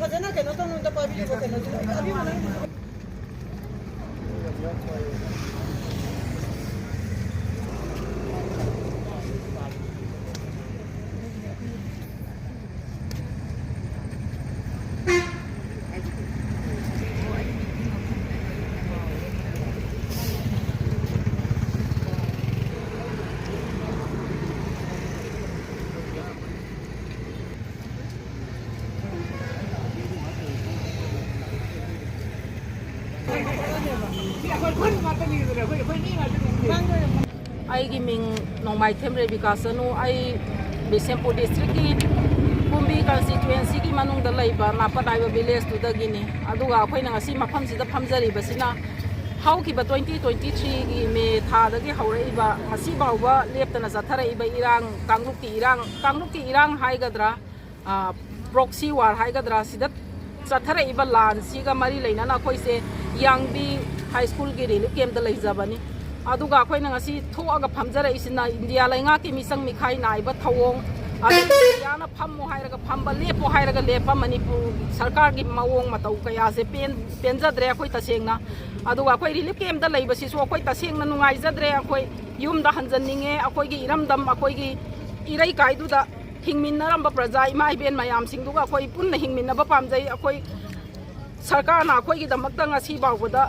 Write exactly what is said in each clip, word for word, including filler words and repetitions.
ꯐꯖꯅ ꯀꯩꯅꯣ ꯇꯧꯅꯕ ꯄꯥꯏꯕꯤꯌꯨꯀꯣ, ꯀꯩꯅꯣꯁꯦ꯫ ꯑꯕꯦꯝꯃ, ꯅꯪ ꯑꯩꯒꯤ ꯃꯤꯡ ꯅꯣꯡꯃꯥꯏꯊꯦꯝ ꯔꯦꯕꯤꯀꯥ ꯆꯅꯨ꯫ ꯑꯩ ꯕꯤꯁꯦꯝꯄꯨꯔ ꯗꯤꯁꯇ꯭ꯔꯤꯛꯀꯤ ꯀꯨꯝꯕꯤ ꯀꯟꯁꯇꯤꯇ꯭ꯋꯦꯟꯁꯤꯒꯤ ꯃꯅꯨꯡꯗ ꯂꯩꯕ ꯅꯥꯄꯠ ꯍꯥꯏꯕ ꯚꯤꯂꯦꯖꯇꯨꯗꯒꯤꯅꯤ꯫ ꯑꯗꯨꯒ ꯑꯩꯈꯣꯏꯅ ꯉꯁꯤ ꯃꯐꯝꯁꯤꯗ ꯐꯝꯖꯔꯤꯕꯁꯤꯅ ꯍꯧꯈꯤꯕ ꯇ꯭ꯋꯦꯟꯇꯤ ꯇ꯭ꯋꯦꯟꯇꯤ ꯊ꯭ꯔꯤꯒꯤ ꯃꯦ ꯊꯥꯗꯒꯤ ꯍꯧꯔꯛꯏꯕ, ꯉꯁꯤ ꯐꯥꯎꯕ ꯂꯦꯞꯇꯅ ꯆꯠꯊꯔꯛꯏꯕ ꯏꯔꯥꯡ, ꯀꯥꯡꯂꯨꯞꯀꯤ ꯏꯔꯥꯡ, ꯀꯥꯡꯂꯨꯞꯀꯤ ꯏꯔꯥꯡ ꯍꯥꯏꯒꯗ꯭ꯔꯥ, ꯄ꯭ꯔꯣꯛꯁꯤ ꯋꯥꯔ ꯍꯥꯏꯒꯗ꯭ꯔꯥ, ꯁꯤꯗ ꯆꯠꯊꯔꯛꯏꯕ ꯂꯥꯟꯁꯤꯒ ꯃꯔꯤ ꯂꯩꯅꯅ ꯑꯩꯈꯣꯏꯁꯦ ꯌꯥꯡꯕꯤ ꯍꯥꯏ ꯁ꯭ꯀꯨꯜꯒꯤ ꯔꯤꯂꯤꯐ ꯀꯦꯝꯞꯇ ꯂꯩꯖꯕꯅꯤ꯫ ꯑꯗꯨꯒ ꯑꯩꯈꯣꯏꯅ ꯉꯁꯤ ꯊꯣꯛꯑꯒ ꯐꯝꯖꯔꯛꯏꯁꯤꯅ ꯏꯟꯗꯤꯌꯥ ꯂꯩꯉꯥꯛꯀꯤ ꯃꯤꯆꯪ ꯃꯤꯈꯥꯏ ꯅꯥꯏꯕ ꯊꯧꯑꯣꯡ, ꯑꯗꯒꯤ ꯏꯟꯗꯤꯌꯥꯅ ꯐꯝꯃꯣ ꯍꯥꯏꯔꯒ ꯐꯝꯕ, ꯂꯦꯞꯄꯣ ꯍꯥꯏꯔꯒ ꯂꯦꯞꯄ, ꯃꯅꯤꯄꯨꯔ ꯁꯔꯀꯥꯔꯒꯤ ꯃꯑꯣꯡ ꯃꯇꯧ ꯀꯌꯥꯁꯦ ꯄꯦꯟ-, ꯄꯦꯟꯖꯗ꯭ꯔꯦ ꯑꯩꯈꯣꯏ ꯇꯁꯦꯡꯅ꯫ ꯑꯗꯨꯒ ꯑꯩꯈꯣꯏ ꯔꯤꯂꯤꯐ ꯀꯦꯝꯞꯇ ꯂꯩꯕꯁꯤꯁꯨ ꯑꯩꯈꯣꯏ ꯇꯁꯦꯡꯅ ꯅꯨꯡꯉꯥꯏꯖꯗ꯭ꯔꯦ꯫ ꯑꯩꯈꯣꯏ ꯌꯨꯝꯗ ꯍꯟꯖꯟꯅꯤꯡꯉꯦ꯫ ꯑꯩꯈꯣꯏꯒꯤ ꯏꯔꯝꯗꯝ, ꯑꯩꯈꯣꯏꯒꯤ ꯏꯔꯩꯀꯥꯏꯗꯨꯗ ꯍꯤꯡꯃꯤꯟꯅꯔꯝꯕ ꯄ꯭ꯔꯖꯥ ꯏꯃꯥ ꯏꯕꯦꯟ ꯃꯌꯥꯝꯁꯤꯡꯗꯨꯒ ꯑꯩꯈꯣꯏ ꯄꯨꯟꯅ ꯍꯤꯡꯃꯤꯟꯅꯕ ꯄꯥꯝꯖꯩ꯫ ꯑꯩꯈꯣꯏ ꯁꯔꯀꯥꯔꯅ ꯑꯩꯈꯣꯏꯒꯤꯗꯃꯛꯇ ꯉꯁꯤ ꯐꯥꯎꯕꯗ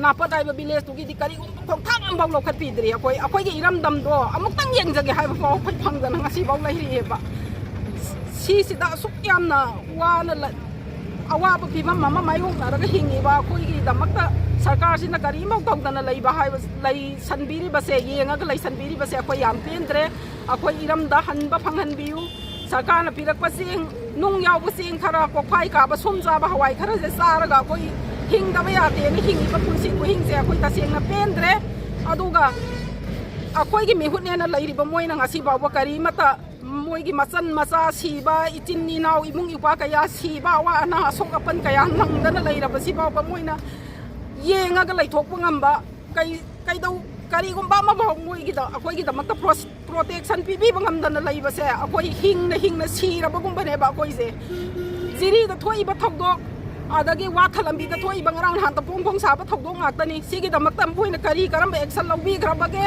ꯅꯥꯄꯠ ꯍꯥꯏꯕ ꯚꯤꯂꯦꯖꯇꯨꯒꯤꯗꯤ ꯀꯔꯤꯒꯨꯝꯕ ꯈꯣꯡꯊꯥꯡ ꯑꯃꯐꯥꯎ ꯂꯧꯈꯠꯄꯤꯗ꯭ꯔꯤ꯫ ꯑꯩꯈꯣꯏ, ꯑꯩꯈꯣꯏꯒꯤ ꯏꯔꯝꯗꯝꯗꯣ ꯑꯃꯨꯛꯇꯪ ꯌꯦꯡꯖꯒꯦ ꯍꯥꯏꯕ ꯐꯥꯎ ꯑꯩꯈꯣꯏ ꯐꯪꯗꯅ ꯉꯁꯤ ꯐꯥꯎ ꯂꯩꯔꯤꯑꯕ꯫ ꯁꯤꯁꯤꯗ ꯑꯁꯨꯛ ꯌꯥꯝꯅ ꯋꯥꯅ ꯂ-, ꯑꯋꯥꯕ ꯐꯤꯕꯝ ꯑꯃ ꯃꯥꯌꯣꯛꯅꯔꯒ ꯍꯤꯡꯉꯤꯕ ꯑꯩꯈꯣꯏꯒꯤꯗꯃꯛꯇ ꯁꯔꯀꯥꯔꯁꯤꯅ ꯀꯔꯤꯝꯐꯥꯎ ꯇꯧꯗꯅ ꯂꯩꯕ ꯍꯥꯏꯕ, ꯂꯩꯁꯟꯕꯤꯔꯤꯕꯁꯦ, ꯌꯦꯡꯉꯒ ꯂꯩꯁꯟꯕꯤꯔꯤꯕꯁꯦ ꯑꯩꯈꯣꯏ ꯌꯥꯝ ꯄꯦꯟꯗ꯭ꯔꯦ꯫ ꯑꯩꯈꯣꯏ ꯏꯔꯝꯗ ꯍꯟꯕ ꯐꯪꯍꯟꯕꯤꯌꯨ꯫ ꯁꯔꯀꯥꯔꯅ ꯄꯤꯔꯛꯄ ꯆꯦꯡ, ꯅꯨꯡ ꯌꯥꯎꯕ ꯆꯦꯡ ꯈꯔ, ꯀꯣꯛꯐꯥꯏ ꯀꯥꯕ, ꯁꯨꯝ ꯆꯥꯕ ꯍꯋꯥꯏ ꯈꯔꯁꯦ ꯆꯥꯔꯒ ꯑꯩꯈꯣꯏ ꯍꯤꯡꯗꯕ ꯌꯥꯗꯦꯅ ꯍꯤꯡꯉꯤꯕ ꯄꯨꯟꯁꯤ ꯈꯨꯍꯤꯡꯁꯦ ꯑꯩꯈꯣꯏ ꯇꯁꯦꯡꯅ ꯄꯦꯟꯗ꯭ꯔꯦ꯫ ꯑꯗꯨꯒ ꯑꯩꯈꯣꯏꯒꯤ ꯃꯤꯍꯨꯠꯅꯦꯅ ꯂꯩꯔꯤꯕ ꯃꯣꯏꯅ ꯉꯁꯤ ꯐꯥꯎꯕ ꯀꯔꯤꯃꯠꯇ, ꯃꯣꯏꯒꯤ ꯃꯆꯟ ꯃꯆꯥ ꯁꯤꯕ, ꯏꯆꯤꯟ ꯏꯅꯥꯎ ꯏꯃꯨꯡ ꯏꯄꯥ ꯀꯌꯥ ꯁꯤꯕ, ꯑꯋꯥ ꯑꯅꯥ ꯑꯁꯣꯛ ꯑꯄꯟ ꯀꯌꯥ ꯅꯪꯗꯅ ꯂꯩꯔꯕꯁꯤ ꯐꯥꯎꯕ ꯃꯣꯏꯅ ꯌꯦꯡꯉꯒ ꯂꯩꯊꯣꯛꯄ ꯉꯝꯕ, ꯀꯩ-, ꯀꯩꯗꯧ-, ꯀꯔꯤꯒꯨꯝꯕ ꯑꯃꯐꯥꯎ ꯃꯣꯏꯒꯤꯗ, ꯑꯩꯈꯣꯏꯒꯤꯗꯃꯛꯇ ꯄ꯭ꯔꯣꯇꯦꯛꯁꯟ ꯄꯤꯕꯤꯕ ꯉꯝꯗꯅ ꯂꯩꯕꯁꯦ ꯑꯩꯈꯣꯏ ꯍꯤꯡꯅ ꯍꯤꯡꯅ ꯁꯤꯔꯕꯒꯨꯝꯕꯅꯦꯕ꯫ ꯑꯩꯈꯣꯏꯁꯦ ꯖꯤꯔꯤꯗ ꯊꯣꯛꯏꯕ ꯊꯧꯗꯣꯛ, ꯑꯗꯒꯤ ꯋꯥ ꯈꯜꯂꯝꯕꯤꯗ ꯊꯣꯛꯏꯕ ꯉꯔꯥꯡ ꯅꯍꯥꯟꯇ ꯐꯣꯡ ꯐꯣꯡ ꯁꯥꯕ ꯊꯧꯗꯣꯛ ꯉꯥꯛꯇꯅꯤ꯫ ꯁꯤꯒꯤꯗꯃꯛꯇ ꯃꯈꯣꯏꯅ ꯀꯔꯤ ꯀꯔꯝꯕ ꯑꯦꯛꯁꯟ ꯂꯧꯕꯤꯈ꯭ꯔꯕꯒꯦ?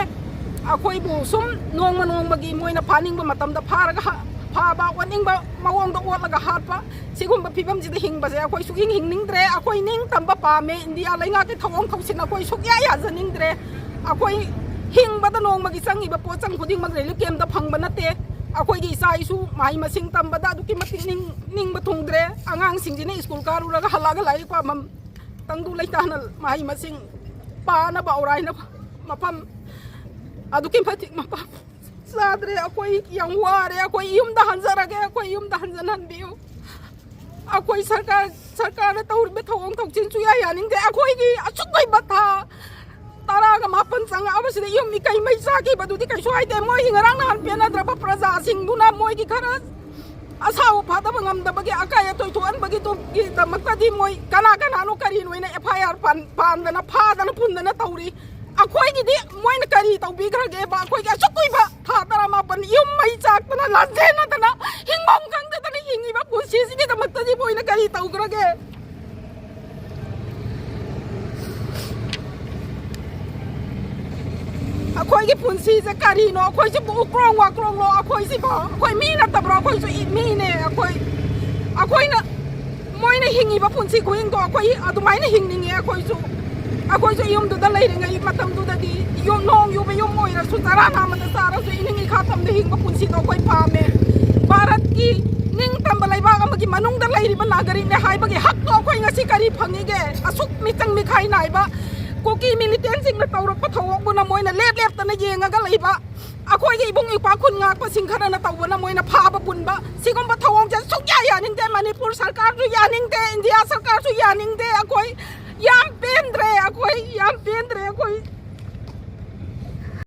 ꯑꯩꯈꯣꯏꯕꯨ ꯁꯨꯝ ꯅꯣꯡꯃ ꯅꯣꯡꯃꯒꯤ ꯃꯣꯏꯅ ꯐꯥꯅꯤꯡꯕ ꯃꯇꯝꯗ ꯐꯥꯔꯒ ꯍꯥ-, ꯐꯥꯕ, ꯑꯣꯠꯅꯤꯡꯕ ꯃꯑꯣꯡꯗ ꯑꯣꯠꯂꯒ ꯍꯥꯠꯄ, ꯁꯤꯒꯨꯝꯕ ꯐꯤꯕꯝꯁꯤꯗ ꯍꯤꯡꯕꯁꯦ ꯑꯩꯈꯣꯏ ꯁꯨꯛꯍꯤꯡ ꯍꯤꯡꯅꯤꯡꯗ꯭ꯔꯦ꯫ ꯑꯩꯈꯣꯏ ꯅꯤꯡꯇꯝꯕ ꯄꯥꯝꯃꯦ꯫ ꯏꯟꯗꯤꯌꯥ ꯂꯩꯉꯥꯛꯀꯤ ꯊꯧꯑꯣꯡ ꯊꯧꯁꯤꯟ ꯑꯩꯈꯣꯏ ꯁꯨꯛꯌꯥ ꯌꯥꯖꯅꯤꯡꯗ꯭ꯔꯦ꯫ ꯑꯩꯈꯣꯏ ꯍꯤꯡꯕꯗ ꯅꯣꯡꯃꯒꯤ ꯆꯪꯉꯤꯕ ꯄꯣꯠꯆꯪ ꯈꯨꯗꯤꯡꯃꯛ ꯔꯤꯂꯤꯐ ꯀꯦꯝꯞꯇ ꯐꯪꯕ ꯅꯠꯇꯦ꯫ ꯑꯩꯈꯣꯏꯒꯤ ꯏꯆꯥ ꯏꯁꯨ ꯃꯍꯩ ꯃꯁꯤꯡ ꯇꯝꯕꯗ ꯑꯗꯨꯛꯀꯤ ꯃꯇꯤꯛ ꯅꯤꯡ-, ꯅꯤꯡꯕ ꯊꯨꯡꯗ꯭ꯔꯦ꯫ ꯑꯉꯥꯡꯁꯤꯡꯁꯤꯅ ꯁ꯭ꯀꯨꯜ ꯀꯥꯔꯨꯔꯒ ꯍꯜꯂꯛꯑꯒ ꯂꯥꯏꯔꯤꯛ ꯄꯥꯐꯝ ꯇꯪꯗꯨ ꯂꯩꯇꯥꯅ ꯃꯍꯩ ꯃꯁꯤꯡ ꯄꯥꯅꯕ ꯑꯧꯔꯥꯏꯅꯕ ꯃꯐꯝ ꯑꯗꯨꯛꯀꯤ ꯃꯇꯤꯛ ꯃꯄꯥ ꯆꯥꯗ꯭ꯔꯦ꯫ ꯑꯩꯈꯣꯏ ꯌꯥꯝ ꯋꯥꯔꯦ꯫ ꯑꯩꯈꯣꯏ ꯌꯨꯝꯗ ꯍꯟꯖꯔꯒꯦ꯫ ꯑꯩꯈꯣꯏ ꯌꯨꯝꯗ ꯍꯟꯖꯟꯍꯟꯕꯤꯌꯨ꯫ ꯑꯩꯈꯣꯏ ꯁꯔꯀꯥꯔ, ꯁꯔꯀꯥꯔꯅ ꯇꯧꯔꯤꯕ ꯊꯧꯑꯣꯡ ꯊꯧꯁꯤꯟ ꯁꯨꯌꯥ ꯌꯥꯅꯤꯡꯗꯦ꯫ ꯑꯩꯈꯣꯏꯒꯤ ꯑꯁꯨꯛ ꯀꯨꯏꯕ ꯊꯥ ꯇꯔꯥꯒ ꯃꯥꯄꯟ ꯆꯪꯉꯛꯑꯕꯁꯤꯗ ꯌꯨꯝ ꯏꯀꯩ ꯃꯩ ꯆꯥꯈꯤꯕꯗꯨꯗꯤ ꯀꯩꯁꯨ ꯍꯥꯏꯗꯦ꯫ ꯃꯣꯏꯒꯤ ꯉꯔꯥꯡ ꯅꯍꯥꯟ ꯄꯦꯟꯅꯗ꯭ꯔꯕ ꯄ꯭ꯔꯖꯥꯁꯤꯡꯗꯨꯅ ꯃꯣꯏꯒꯤ ꯈꯔ ꯑꯁꯥꯎꯕ ꯐꯥꯗꯕ ꯉꯝꯗꯕꯒꯤ ꯑꯀꯥꯏ ꯑꯇꯣꯏ ꯊꯣꯛꯍꯟꯕꯒꯤꯗꯃꯛꯇꯗꯤ ꯃꯣꯏ ꯀꯅꯥ ꯀꯅꯥꯅꯣ ꯀꯔꯤꯅꯣ ꯍꯥꯏꯅ ꯑꯦꯐ ꯑꯥꯏ ꯑꯥꯔ ꯄꯥꯟ-, ꯄꯥꯟꯗꯅ ꯐꯥꯗꯅ ꯄꯨꯟꯗꯅ ꯇꯧꯔꯤ꯫ ꯑꯩꯈꯣꯏꯒꯤꯗꯤ ꯃꯣꯏꯅ ꯀꯔꯤ ꯇꯧꯕꯤꯈ꯭ꯔꯒꯦꯕ? ꯑꯩꯈꯣꯏꯒꯤ ꯑꯁꯨꯛ ꯀꯨꯏꯕ ꯊꯥ ꯇꯔꯥꯃꯥꯄꯟ ꯌꯨꯝ ꯃꯩ ꯆꯥꯛꯇꯅ ꯂꯥꯟꯖꯦꯟꯅꯗꯅ ꯍꯤꯡꯐꯝ ꯈꯪꯗꯗꯅ ꯍꯤꯡꯉꯤꯕ ꯄꯨꯟꯁꯤꯁꯤꯒꯤꯗꯃꯛꯇꯗꯤ ꯃꯣꯏꯅ ꯀꯔꯤ ꯇꯧꯈ꯭ꯔꯒꯦ? ꯑꯩꯈꯣꯏꯒꯤ ꯄꯨꯟꯁꯤꯁꯦ ꯀꯔꯤꯅꯣ? ꯑꯩꯈꯣꯏꯁꯤꯕꯨ ꯎꯀ꯭ꯔꯣꯡ ꯋꯥꯀ꯭ꯔꯣꯡꯂꯣ? ꯑꯩꯈꯣꯏꯁꯤꯕꯨ, ꯑꯩꯈꯣꯏ ꯃꯤ ꯅꯠꯇꯕ꯭ꯔꯣ? ꯑꯩꯈꯣꯏꯁꯨ ꯏ-, ꯃꯤꯅꯦ꯫ ꯑꯩꯈꯣꯏ, ꯑꯩꯈꯣꯏꯅ, ꯃꯣꯏꯅ ꯍꯤꯡꯉꯤꯕ ꯄꯨꯟꯁꯤ ꯈꯨꯍꯤꯡꯗꯣ ꯑꯩꯈꯣꯏ ꯑꯗꯨꯃꯥꯏꯅ ꯍꯤꯡꯅꯤꯡꯉꯦ꯫ ꯑꯩꯈꯣꯏꯁꯨ, ꯑꯩꯈꯣꯏꯁꯨ ꯌꯨꯝꯗꯨꯗ ꯂꯩꯔꯤꯉꯩ ꯃꯇꯝꯗꯨꯗꯗꯤ ꯌꯨꯝ, ꯅꯣꯡ ꯌꯨꯕ ꯌꯨꯝ ꯑꯣꯏꯔꯁꯨ, ꯆꯔꯥ ꯅꯥꯝꯃꯗ ꯆꯥꯔꯁꯨ, ꯏꯅꯤꯡ ꯏꯈꯥ ꯇꯝꯅ ꯍꯤꯡꯕ ꯄꯨꯟꯁꯤꯗꯣ ꯑꯩꯈꯣꯏ ꯄꯥꯝꯃꯦ꯫ ꯚꯥꯔꯠꯀꯤ ꯅꯤꯡꯇꯝꯕ ꯂꯩꯕꯥꯛ ꯑꯃꯒꯤ ꯃꯅꯨꯡꯗ ꯂꯩꯔꯤꯕ ꯅꯥꯒꯔꯤꯛꯅꯦ ꯍꯥꯏꯕꯒꯤ ꯍꯛꯇꯣ ꯑꯩꯈꯣꯏ ꯉꯁꯤ ꯀꯔꯤ ꯐꯪꯉꯤꯒꯦ? ꯑꯁꯨꯛ ꯃꯤꯆꯪ ꯃꯤꯈꯥꯏ ꯅꯥꯏꯕ ꯀꯨꯀꯤ ꯃꯤꯂꯤꯇꯦꯟꯁꯤꯡꯅ ꯇꯧꯔꯛꯄ ꯊꯧꯑꯣꯡꯕꯨꯅ ꯃꯣꯏꯅ ꯂꯦꯞ ꯂꯦꯞꯇꯅ ꯌꯦꯡꯉꯒ ꯂꯩꯕ, ꯑꯩꯈꯣꯏꯒꯤ ꯏꯕꯨꯡ ꯏꯄ꯭ꯋꯥ ꯈꯨꯟ ꯉꯥꯛꯄꯁꯤꯡ ꯈꯔꯅ ꯇꯧꯕꯅ ꯃꯣꯏꯅ ꯐꯥꯕ ꯄꯨꯟꯕ, ꯁꯤꯒꯨꯝꯕ ꯊꯧꯑꯣꯡꯁꯦ ꯁꯨꯛꯌꯥ ꯌꯥꯅꯤꯡꯗꯦ꯫ ꯃꯅꯤꯄꯨꯔ ꯁꯔꯀꯥꯔꯁꯨ ꯌꯥꯅꯤꯡꯗꯦ, ꯏꯟꯗꯤꯌꯥ ꯁꯔꯀꯥꯔꯁꯨ ꯌꯥꯅꯤꯡꯗꯦ꯫ ꯑꯩꯈꯣꯏ ꯌꯥꯝ ꯄꯦꯟꯗ꯭ꯔꯦ, ꯑꯩꯈꯣꯏ ꯌꯥꯝ ꯄꯦꯟꯗ꯭ꯔꯦ꯫ ꯑꯩꯈꯣꯏ